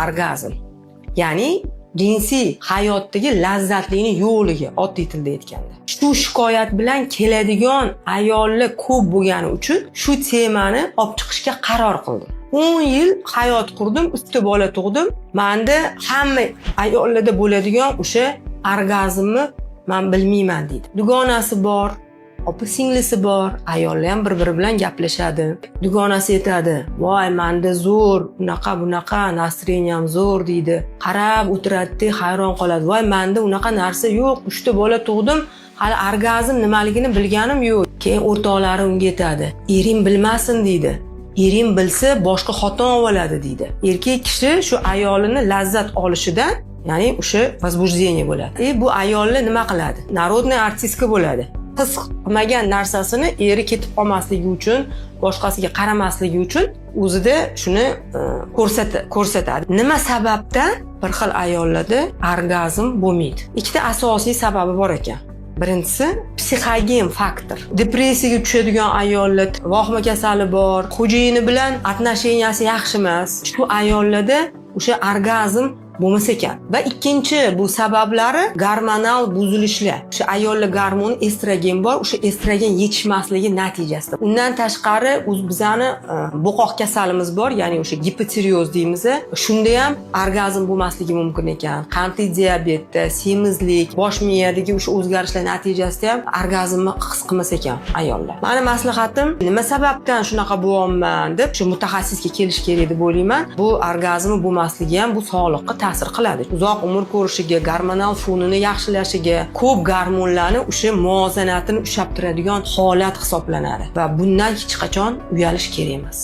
Orgazm, ya'ni jinsiy hayotdagi lazzatlikni yo'qligi, oddiy tilda aytganda. Shu shikoyat bilan keladigan ayollar ko'p bo'lgani uchun shu temani olib chiqishga qaror qildim. 10 yil hayot qurdim, uchta bola tug'dim. Manda hamma ayollarda bo'ladigan o'sha orgazmni man bilmayman, deydi. Dugonasi bor, opa singlisi bor, ayollar ham bir biri bilan gaplashadi. Dugonasi aytadi: "Voy, manda zo'r, unaqa bunaqa настроение m zo'r", deydi. Qarab o'tiradida, hayron qoladi: "Voy, manda unaqa narsa yo'q, uchta bola tug'dim, hali orgazm nimaligini bilganim yo'q". Keyin o'rtoqlari unga aytadi: "Ering bilmasin", deydi, "ering bilsa, boshqa xotin olib oladi", deydi. Erkak kishi shu ayolini lazzat olishidan, ya'ni o'sha возбуждение bo'ladi. И bu ayollar nima qiladi? Народный артистка bo'ladi. His qilmagan narsasini eri ketib qolmasligi uchun, boshqasiga qaramasligi uchun o'zida shuni ko'rsatadi. Nima sababdan bir xil ayollarda orgazm bo'lmaydi? Ikkita asosiy sababi bor ekan. Birinchisi psixogen faktor. Depressiyaga tushadigan ayollar, vohma kasali bor, xo'jayini bilan отношения si yaxshi emas, shu ayollarda o'sha orgazm bo'lmas ekan. Va ikkinchi bu sabablari gormonal buzilishlar. O'sha ayollar gormoni estrogen bor, o'sha estrogen yetishmasligi natijasida. Undan tashqari, bizani bo'qoq kasalimiz bor, ya'ni o'sha gipotireoz deymiz, shunda ham orgazm bo'lmasligi mumkin ekan. Qandli diabetda, semizlik, bosh miyadagi o'sha o'zgarishlar natijasida ham orgazmni his qilmas ekan ayollar. Mani maslahatim, nima sababdan shunaqa bo'lyapman deb shu mutaxassisga kelish kerak deb o'ylayman. Bu orgazmi bo'lmasligi ham bu sog'liqqa ta'sir qiladi, uzoq umr ko'rishiga, gormonal fonini yaxshilashiga, ko'p gormonlarni o'sha muvozanatini ushlab turadigan holat hisoblanadi va bundan hech qachon uyalish kerak emas.